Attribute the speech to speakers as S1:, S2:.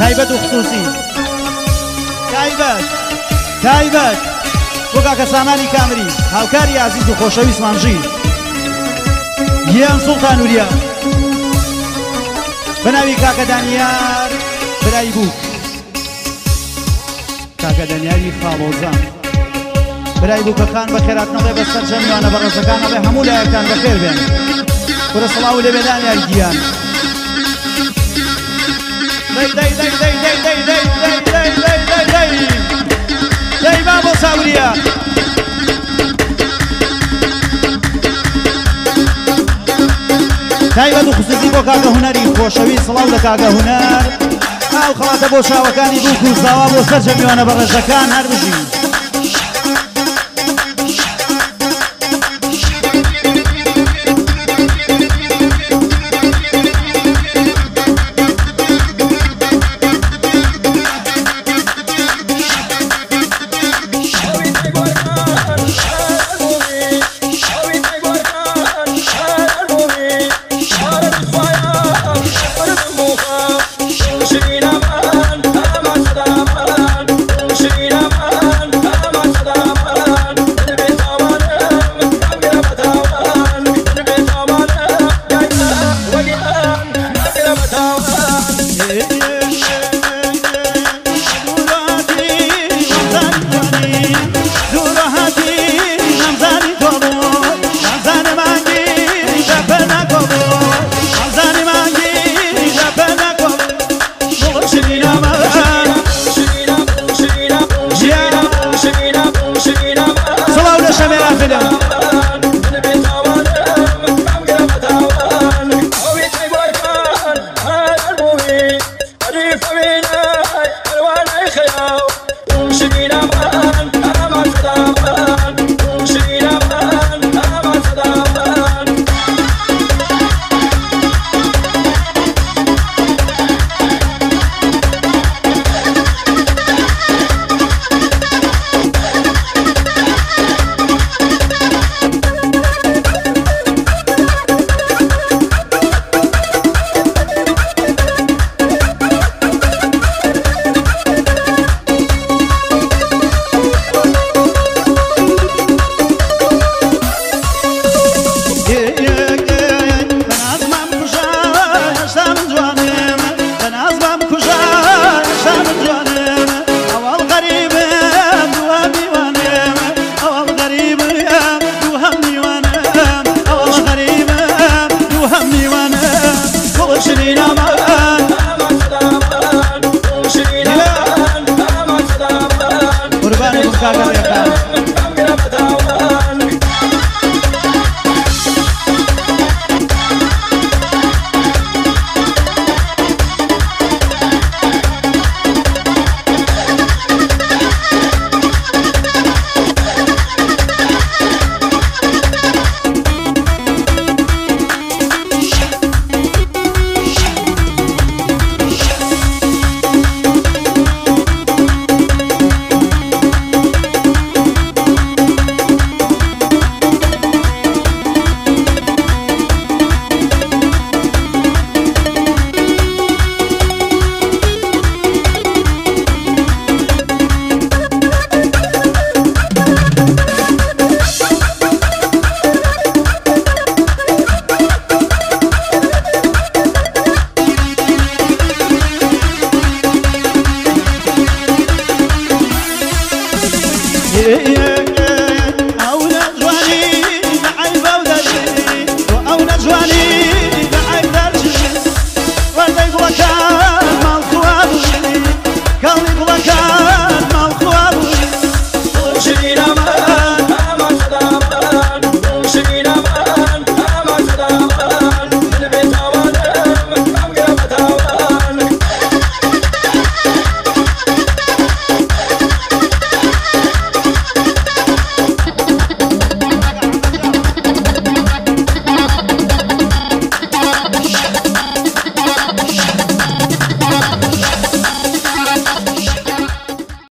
S1: تایبەت و خصوصی تایبەت تایبەت بۆ کاکە سامانی کامری هاوکاری ئازیز و خۆشەویستمان ژی گیان سوڵتان وریا بە ناوی کاکە دانیار برای بوو کاکە دانیاری خاڵۆزان برای بووکەخان بە خێراتنەڵێ بە سەرجەم میوانە بەڕێزەکانەڵێ هەموو لایەکتان بەخێر بێن. کورە سڵاو لێ بێ دانیار گیان. دەی دەی دەی دەی دەی دەی دەی دەی دەی دەی دەی دەی دەی مامۆ ساوریا. تایبەت و خصوصی بۆ کاکە هونەری خۆشەویست سڵاو لە کاکە هونەر ئەو خەڵاتە بۆ چاوەکانی بووک و زاوا بۆ سەرجەم میوانە بەڕێزەکان هەر بژین.